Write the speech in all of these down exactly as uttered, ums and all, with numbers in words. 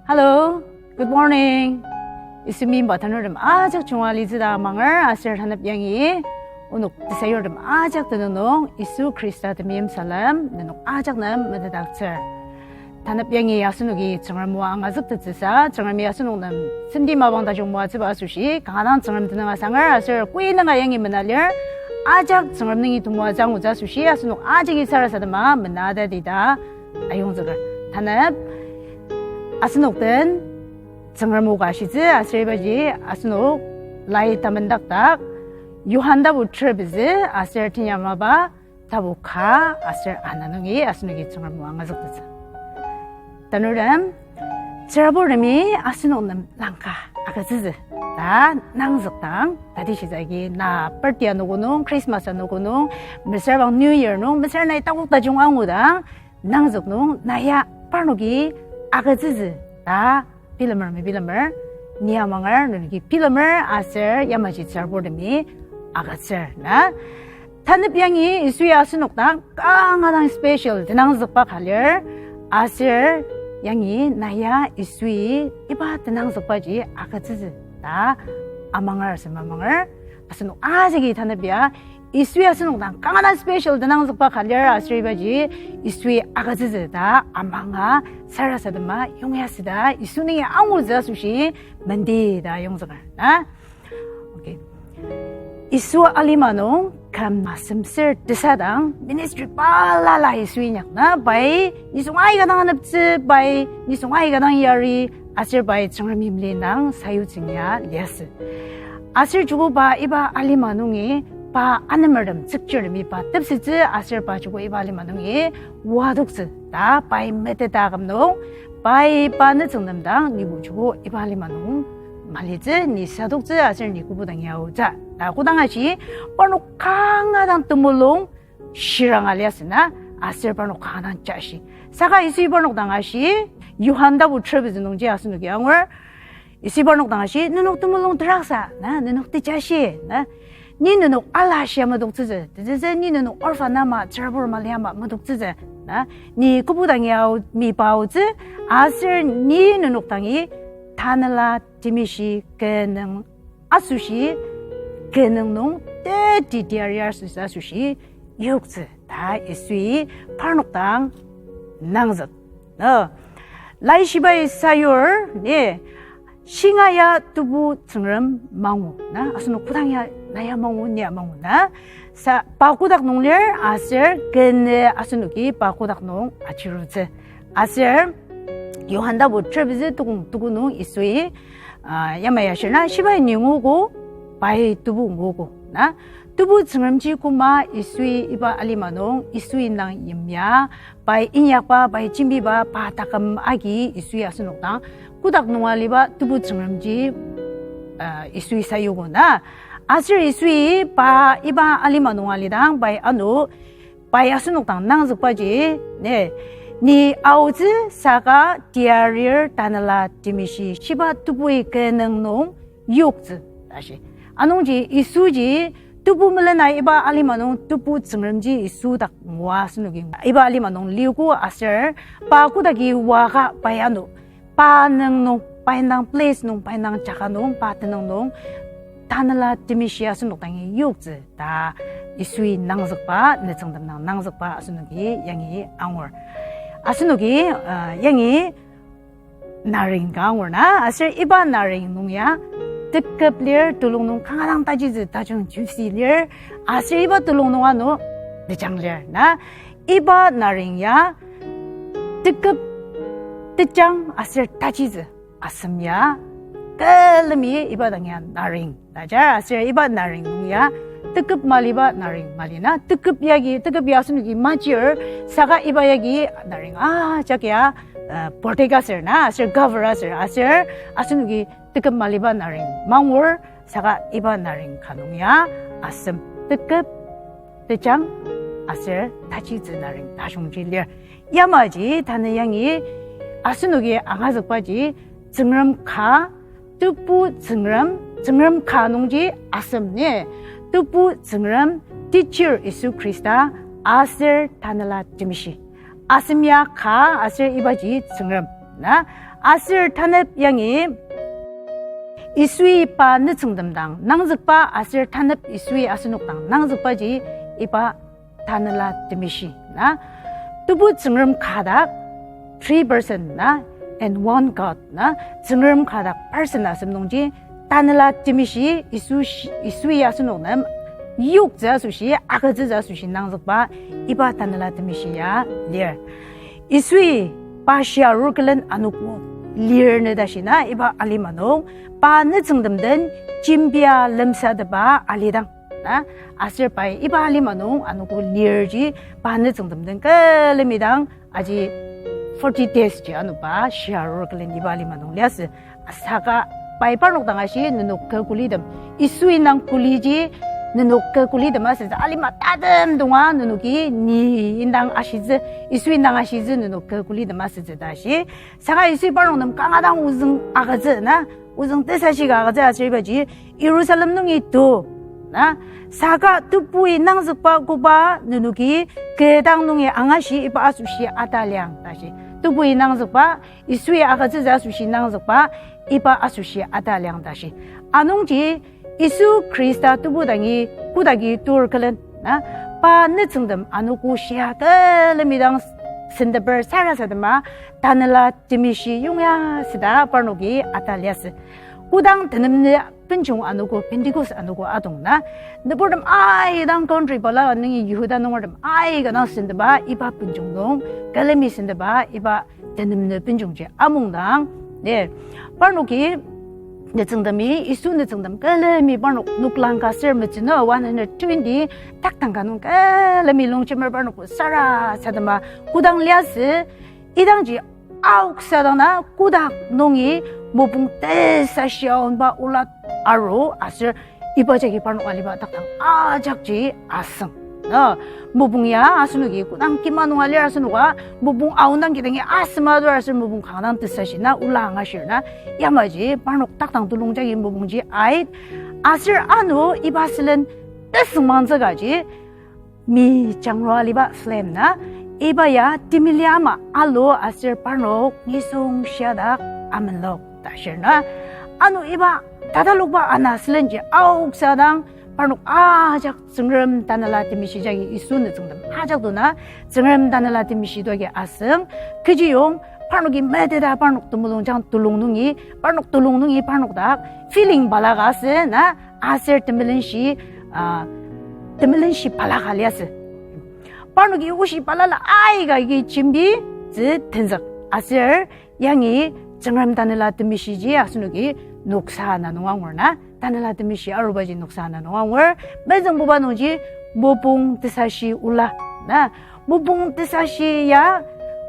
Hello, good morning. Yisu meimba tanurtem ajak junga litsü ta amanger aser tanep yangi onok tesayurtem ajak tenüng nung Yisu Khrista temeim salem nenok ajak nem metetdaktsür. Tanep yangi asenoki Tsüngrem o angazüktettsüsa, Tsüngremi asenok nem semti mapang tajung moatsüba asoshi, kanga dang Tsüngrem tenüng asanger aser koi nunga yangi mena lir, ajak Tsüngrem nungi temoatsü angutsü asoshi, asenok ajaki sarasadema mena tati ta ayongzüker. Tanep asenok den Tsüngrem o ka shitsü aser ibaji asenok lai tamendakdak, Johan tapu ter pezü aser tenyamaba tapu ka aser ana nungi asenoki Tsüngrem o angazüktettsü. Tanurtem, tsüraburtemi asenok nem langka agütsütsü ta nangzükdang tatishitsü agi na birthday anogo nung, Christmas anogo nung, mesüra bang New Year nung, mesüra nai takok tajung angudang, nangzük nung na ya parnoki agütsütsü ta bilemer mebilemer, ni amanger nenoki bilemer aser yamaji tsüraburtemi agütsür na. Tanep yangi Yisui asenok dang kanga dang special tenangzükba ka lir, aser yangi na ya Yisui iba tenangzükbaji agütsütsü ta amanger aser mamanger, asenok ajaki tanep ya Yisui asenok dang kanga dang special tenangzükba ka lir aser ibaji Yisui agütsütsü ta amanga sarasadema yongyasü ta Yisu nungi angutsü asoshi mendi ta yongzüker na. Okay. Yisu alima nung küm asemsür tesadang ministry balala Yisu inyak na, pai nisung aika dang aneptsü, pai nisung aika dang yari, aser pai Tsüngrem yimli nang sayutsü ya liasü. Aser joko pa iba alima nungi pa anemertem tsükchirtemi pa tepsettsü, aser pa joko iba alima nungi wadoktsü ta pai meteta küm nung, pai pa nütsüngtem dang nibo joko iba alima nung malitsü, ni sadoktsü aser ni kübok dang yaotsü ta kodang ashi, parnok kanga dang temulung shiranga liasü na, aser parnok kanga dang jashi. Saka Yisui parnok dang ashi, Johan tapu ter pezü nungji asenoki angur, Yisui parnok dang ashi, nenok temulung teraksa na, nenok tejashi na, ni nenok ala shia medoktsütsü, tesütsü ni nenok orphan ama, tsürabur mali ama medoktsütsü na, ni kübok dang yao mipaotsü, aser ni nenok dangi Tanela Temeshi kü nung asoshi, kü nung nung teti tiari asoshi, asoshi yoktsü ta Yisui parnok dang nangzük. No, Laishibai sayur ni, shinga ya Tebu Tsüngrem mangu na, asenok kodang ya na ya mangu, ni ya mangu na, sa pa kotak nung lir, aser kü nung asenoki pa kotak nung achirutsü. Aser Johan tapu ter pezü tukong tuko nung Yisui, ah, yamai ashir na, shibai ni nguogo, pai Tebu nguogo na. Tebu Tsüngremji küma Yisui iba alima nung, Yisui nang yimya, pai inyakba, pai jembiba, pa taküm agi Yisui asenok dang kotak nung aliba Tebu Tsüngremji, ah, Yisui sayugo na. Aser Yisui pa iba alima nung alidang pai ano, pai asenok dang nangzükbaji, ne, ni aotsü saka tiarir Tanela Temeshi shiba Tebui kü nung nung yoktsü ta shi. Anungji Yisuji Tebu melena iba alima nung Tebu Tsüngremji Yisu dak ngua asenoki iba alima nung liogo aser pa kodaki waka pai ano, pa nung nung, pa indang place nung, pa indang jaka nung, pa tenüng nung, Tanela Temeshi asenok dangi yoktsü ta Yisui nangzükba, nütsüngtem dang nangzükba asenoki yangi angur. Asenoki, uh, yangi naring ka angur na, aser iba naring nung ya teküp lir, telung nung kanga dang tajitsü tajung juicy lir, aser iba telung nung ano tejang lir na, iba naring ya teküp, tejang aser tajitsü asem ya külemi iba dang ya naring ta jar, aser iba naring nung ya teküp maliba naring mali na, teküp yagi, teküp ya asenoki majir, saka iba yagi naring ajak ya, uh, protect aser na, aser cover aser, aser asenoki teküp maliba naring mangur, saka iba naring ka nung ya asem teküp, tejang aser tajitsü naring tajungji lir. Yamaji tanü yangi asenoki angazükbaji Tsüngrem ka, Tebu Tsüngrem, Tsüngrem ka nungji asem ni, Tebu Tsüngrem, Teacher Yisu Khrista, aser Tanela Temeshi. Asem ya ka aser ibaji Tsüngrem na, Aser tanep yangi Yisui pa nütsüngtem dang nangzükba aser tanep Yisui asenok dang nangzükbaji iba Tanela Temeshi na. Tebu Tsüngrem ka dak, three person na, and one God na, Tsüngrem ka dak person asem nungji, Tanela Temeshi, Yisu shi-, Yisui asenok nem yoktsü asoshi, agütsütsü asoshi nangzükba, iba Tanela Temeshi ya lir. Yisui pa shia arur külen anogo lir ne ta shi na, iba alima nung, pa nütsüngtem den jembia lemsatepba alidang na, aser pai iba alima nung anogo lirji pa nütsüngtem den külemidang aji forty days ji ano pa shia arur külen iba alima nung liasü. Saka pai parnok dang ashi, nenok kü kulitem, Yisui indang kuliji, nenok kü kulitem asütsü, alima tatem tonga nenoki ni indang ashitsü, Yisui indang ashitsü nenok kü kulitem asütsü ta shi. Saka Yisui parnok nem kanga dang ozüng agütsü na, ozüng tesashi ka agütsü aser ibaji, Jerusalem nungi to na, saka tebui nangzükba koba nenoki kü dang nungi angashi, iba asoshi ataliang ta shi. Tebui nangzükba, Yisui agütsütsü asoshi nangzükba, iba asoshi ataliang ta shi. Anungji Yisu Khrista tebu dangi kodaki tur külen na, pa nütsüngtem anogo shia külemidang senteper sarasadema Tanela Temeshi yongya süta parnoki ataliasü. Kodang tenem nü benjong anogo, Pentecost anogo atong na, nüburtem aika dang country balaka nungi Yihuda nungertem aika dang sentepa iba benjong nung külemi sentepa iba tenem nü benjongji amungdang, ne, parnoki nütsüngtemi, Yisu nütsüngtem külemi parnok noklang ka ser metsü nü one hundred twenty taktang ka nung külemi longjemer parnok sarasadema kodang liasü, idangji aoksadang na kodak nungi mopung tesashi aonba ola aru aser iba jagi parnok aliba taktang ajakji asüng. Na, mopung ya asenoki kodang kima nung alir asenoka, mopung aonang kidangi asema adur aser mopung kanga dang tesashi na ola angashir na, yamaji parnok taktang tulung jagi mopungji ait, aser ano iba sülen tesüngmangtsü kaji, mi jangrua aliba flame na, iba ya temeli ama alu aser parnok nisung shiadak amenlok ta shir na. Ano iba tatalokba ana sülenji aoksadang parnok ajak Tsüngrem Tanela Temeshi jagi Yisu nütsüngtem ajak dona, Tsüngrem Tanela Temeshi doagi asüng, kechiyong parnoki meteta parnok temulungjang tulung nungi, parnok tulung nungi parnok dak feeling balaka asü na, aser temelenshi, ah, temelenshi balaka liasü. Parnoki oshi balala aika agi jembi tsü tenzük. Aser yangi Tsüngrem Tanela Temeshiji asenoki noksa ana nung angur na. Tanela Temeshi arubaji noksa ana nung angur. Mezüngbuba nungji mopung tesashi ola na. Mopung tesashi ya,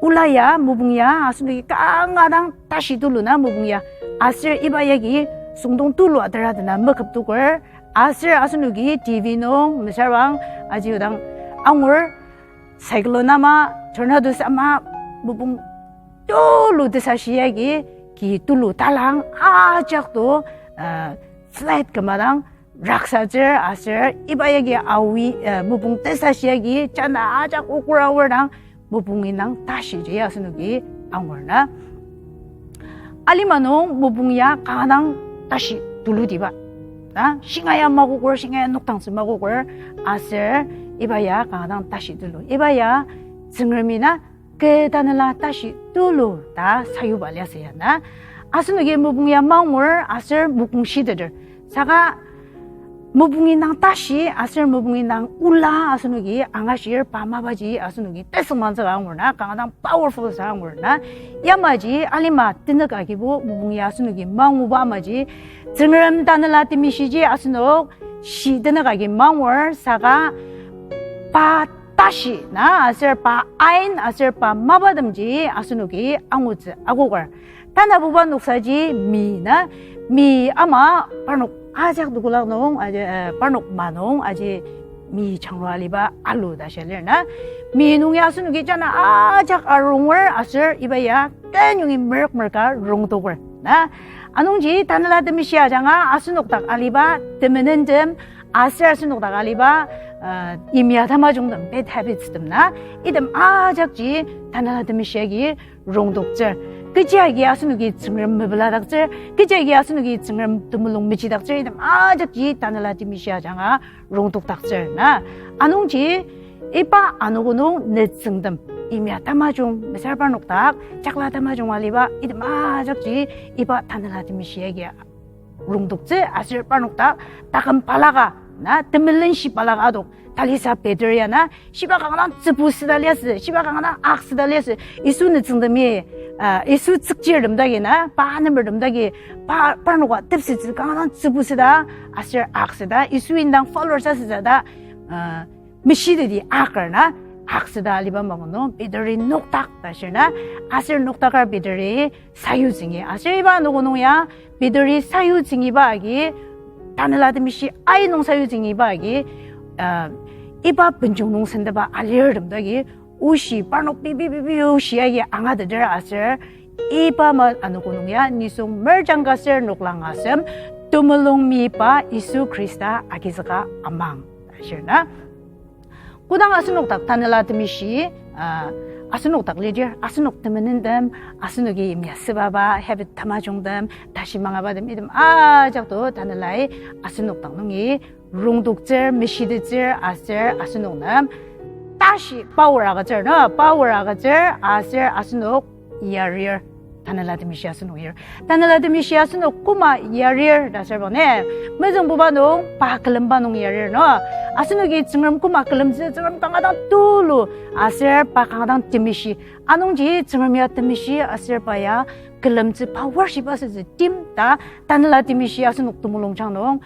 ola ya, mopung ya asenoki kanga dang tashi tulu na mopung ya. Aser iba yagi süngdong tulu atera dena meküptukur. Aser asenoki T V nung mesüra aji odang angur, cyclone ama, tornadoes ama, mopung tulu tesashi yagi ki tulu talang ajak to, uh, flat kümadang raksatsür aser iba yagi awi, uh, mopung tesashi yagi jana ajak okura aor dang mopung indang tashiji asenoki angur na. Alima nung mopung ya kanga dang tashi tulutiba na, shinga ya makoker, shinga ya nokdangtsü makoker, aser iba ya kanga dang tashi tulu. Iba ya Tsüngremi na kü tanela tashi tulu ta sayuba liasü ya na. Asenoki mopung ya mangur aser mopung shiteter. Saka mopung indang tashi aser mopung indang ola asenoki angashir pa mapaji asenoki tesüngmangtsüka angur na, kanga dang powerful sa angur na. Yamaji alima tenük agibo mopung ya asenoki manguba amaji Tsüngrem Tanela Temeshiji asenok shi tenük agi mangur saka pa tashi na aser pa ain aser pa mapatemji asenoki angutsü akoker. Tanabuba noksaji mi na, mi ama parnok ajak tekolak nung, aji, eh, parnok ma nung, aji mi jangrua aliba alu ta shia lir na. Mi nung ya asenoki jana ajak arungur aser iba ya kenyongi merük merüka rongtoker na. Anungji Tanela Temeshi ajanga asenok dak aliba temenentem aser asenok dak aliba, eh, yimya tamajungtem, bad habits tem na. Item ajakji Tanela Temeshi agi rongtoktsür. Kechi agi asenoki Tsüngrem mepeladaktsür, kechi agi asenoki Tsüngrem temulung mechidaktsür, item ajakji Tanela Temeshi ajanga rongtokdaktsür na. Anungji iba anogo nung nütsüngtem, imya tamajung, mesüra parnok dak jakla tamajung aliba, item ajakji iba Tanela Temeshi agi rongtoktsü aser parnok dak taküm balaka, na, temelenshi balaka adok. Talisa Peter ya na, shiba kanga dang tsübu süda liasü, shiba kanga dang ak süda liasü. Yisu nütsüngtemi, ah, Yisu tsükchirtem dagi na, pa nemertem dagi, pa, parnoka tepsitsü kanga dang tsübu süda, aser ak süda, Yisu indang follower sa süda, ah, meshiteti akar na, ak süda aliba mapang nung, Peteri nokdak ta shir na, aser nokdakar Peteri sayutsüngi. Aser iba anogo nung ya, Peteri sayutsüngiba agi, Tanela Temeshi ai nung sayutsüngiba agi, uh, iba benjong nung sendaba alirtem dagi, oshi, parnok bibi bibi oshi agi angateter aser, iba ma anogo nung ya, nisung merjang ka ser noklang asem, temulung meyipa Yisu Khrista agizüka amang. Ashir na. Kodang asenok dak Tanela Temeshi, ah, asenok dak lidir, asenok temenentem, asenoki imya sübaba, habit tamajungtem, tashi mangabatem, item ajak to Tanelai asenok dak nungi rongtoktsür, meshitettsür, aser asenok nem tashi power agütsür, no, power agütsür, aser asenok yarir. Tanela Temeshi asenok yarir. Tanela Temeshi asenok koma yarir ta asür bang ne. Mezüngbuba nung, pa külemba nung yarir no. Asenoki Tsüngrem koma külemtsü, Tsüngrem kanga dang tulu, aser pa kanga dang temeshi. Anungji Tsüngrem ya temeshi aser pa ya külemtsü pa worship asütsü tim ta Tanela Temeshi asenok temulung jang nung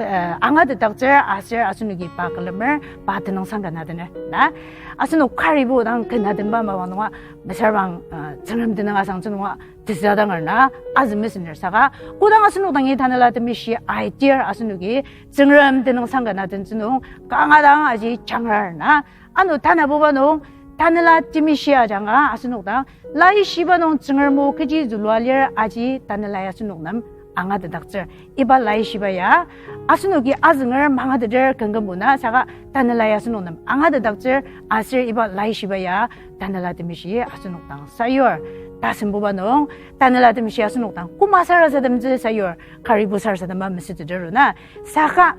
eh, angatetdaktsür aser asenoki pa külemer, pa tenüngsang ken atener. Na, asenok karibo dang ken atenba mapang nunga, mesüra bang, eh, Tsüngrem tenüng asangtsü nunga, tezü danger na, azü messenger saka, kodang asenok dangi Tanela Temeshi aitir asenoki, Tsüngrem tenüngsang ken atentsü nung, kanga dang aji changrar na, ano tanabuba nung, Tanela Temeshi ajanga asenok dang, laishiba nung Tsüngrem o kechi zülua lir aji Tanelai asenok nem angatetdaktsür. Iba laishiba ya, asenoki azünger mangateter kengkembo na saka Tanelai asenok nem angatetdaktsür aser iba laishiba ya Tanela Temeshi asenok dang sayur. Tasembuba nung, Tanela Temeshi asenok dang koma sarasademtsü sayur, karibo sarasadema mesüteter na. Saka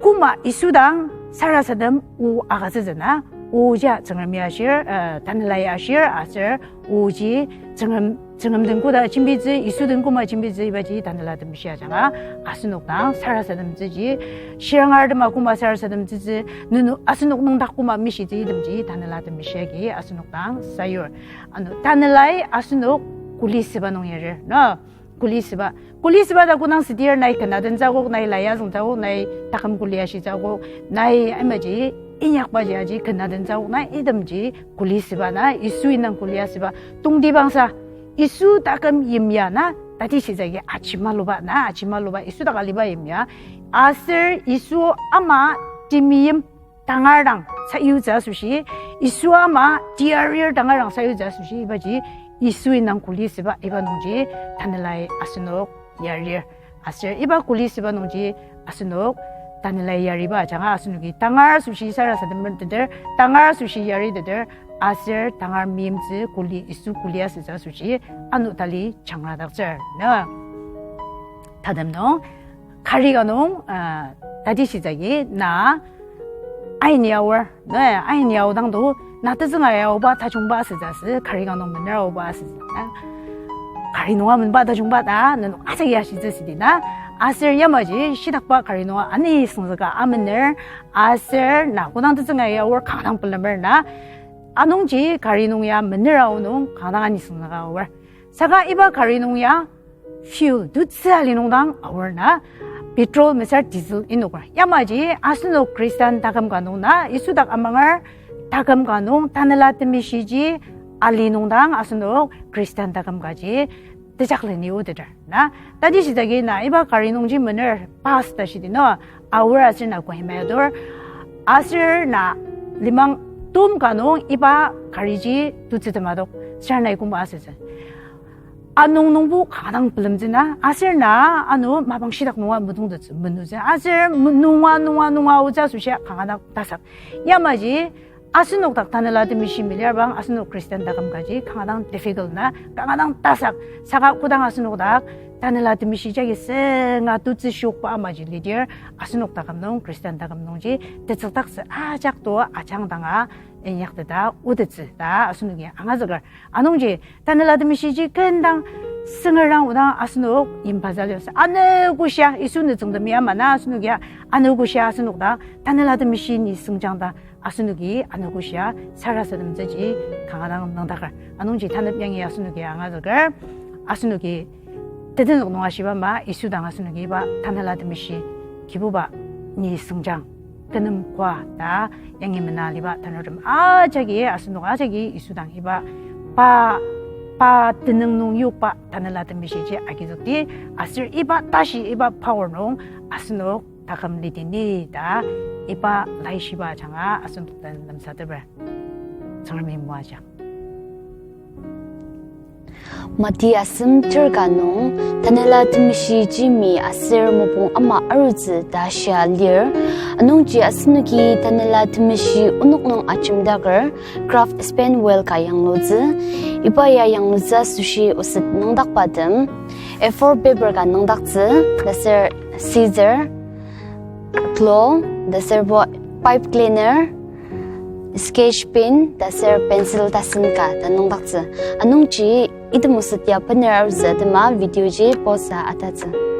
koma Yisu dang sarasadem o agütsütsü na, oji Tsüngrem ya ashir, eh, Tanela ya ashir, aser oji Tsüngrem, Tsüngrem den koda jembitsü, Yisu den koma jembitsü, ibaji Tanela Temeshi ajanga, asenok dang sarasademtsüji, shirangar tema koma sarasademtsütsü, nunu asenok nüngdak koma meshitsü itemji Tanela Temeshi agi asenok dang sayur. Ano Tanelai asenok kuli süba nung yarir, no? Kuli süba. Kuli süba ta kodang südir nai ken atentsü akok, nai lai azüngtsü akok, nai taküm kuli ashitsü akok, nai imaji inyakbaji aji ken atentsü akok, nai itemji kuli süba na, Yisu indang kuli asüba. Tongtibangsa, Yisu taküm yimya na, tatishitsü agi ajimaluba na, ajimaluba, Yisu dak aliba yimya. Aser Yisu ama timiyim tangar dang sayutsü asoshi, Yisu ama tiarir tangar dang sayutsü asoshi, ibaji Yisu indang kuli süba iba nungji Tanelai asenok yarir. Aser iba kuli süba nungji asenok Tanelai yariba ajanga asenoki tangar asoshi sarasademteter, tangar asoshi yariteter, aser tangar meimtsü kuli, Yisu kuli asütsü asoshi ano tali changradaktsür. Na, tatem nung, kari ka nung, ah, tatishitsü agi na aini aor, na aini aodang do, na tezüng aoba tajungba asütsü asü, kari ka nung mener aoba asütsü. Na, kari nunga menba tajungba ta, nenok ajak ya shitsü südi na. Aser yamaji, shitakba kari nunga ani süngzüka amener, aser na kodang tezüng aor kanga dang pelemer na. Anungji kari nung ya mener aonung kanga dang ani süngzüka aor. Saka iba kari nung ya fuel tutsü ali nung dang aor na, petrol mesüra diesel inoker. Yamaji asenok Christian taküm ka nung na, Yisu dak amanger taküm ka nung, Tanela Temeshiji ali nung dang asenok Christian taküm kaji tejakleni oteter. Na, tatishitsü agi na iba kari nungji mener pass ta shidi no, aor aser na Kohima adur. Aser na limang tom ka nung iba kariji tutsü temadok, ser nai koma asütsü. Anung nungbo kanga dang pelemtsü na, aser na ano mapang shitak nunga metongtettsü, menutsü. Aser me-, nunga, nunga, nunga otsü asoshi kanga dang tasak. Yamaji Asenok dak Tanela Temeshi melirbang asenok Christian taküm kaji kanga dang difficult na, kanga dang tasak. Saka kodang asenok dak Tanela Temeshi jagi senga tutsü shokba amaji lidir, asenok taküm nung, Christian taküm nungji tetsüktaktsü ajak to ajangdanga inyakteta otettsü ta asenoki angazüker. Anungji Tanela Temeshiji kendang süngerang odang asenok yimbaza liasü. Anogoshia Yisu nütsüngtemi ama na asenokia anogoshia asenok dang Tanela Temeshi ni süngjang ta asenoki anogoshia sarasademtsüji kanga dang nüngdaker. Anungji tanep yangi asenoki angazüker, asenoki tetenzük nung ashiba ama Yisu dang asenoki iba Tanela Temeshi Kibuba ni süngjang tenem koa ta yangi mena liba tanurtem ajaki asenok ajaki Yisu dang iba pa, pa tenüng nung yokba Tanela Temeshiji agizükdi aser iba tashi iba power nung asenok taküm lidini ta iba laishiba ajanga asenok den lemsateper. Tsüngremi moajang. Mati asem ter ka nung, Tanela Temeshiji mi aser mopung ama arutsü ta shia lir. Anungji asenoki Tanela Temeshi onok nung ajemdaker Kraft Spin Wheel ka yanglutsü. Iba ya yanglutsü asoshi oset nüngdakbatem A four paper ka nüngdaktsü, taser scissor, claw, taserbo pipe cleaner, sketch pen, taser pencil tasen ka ta nüngdaktsü. Anungji item oset ya bener arutsü atema videoji pause atattsü.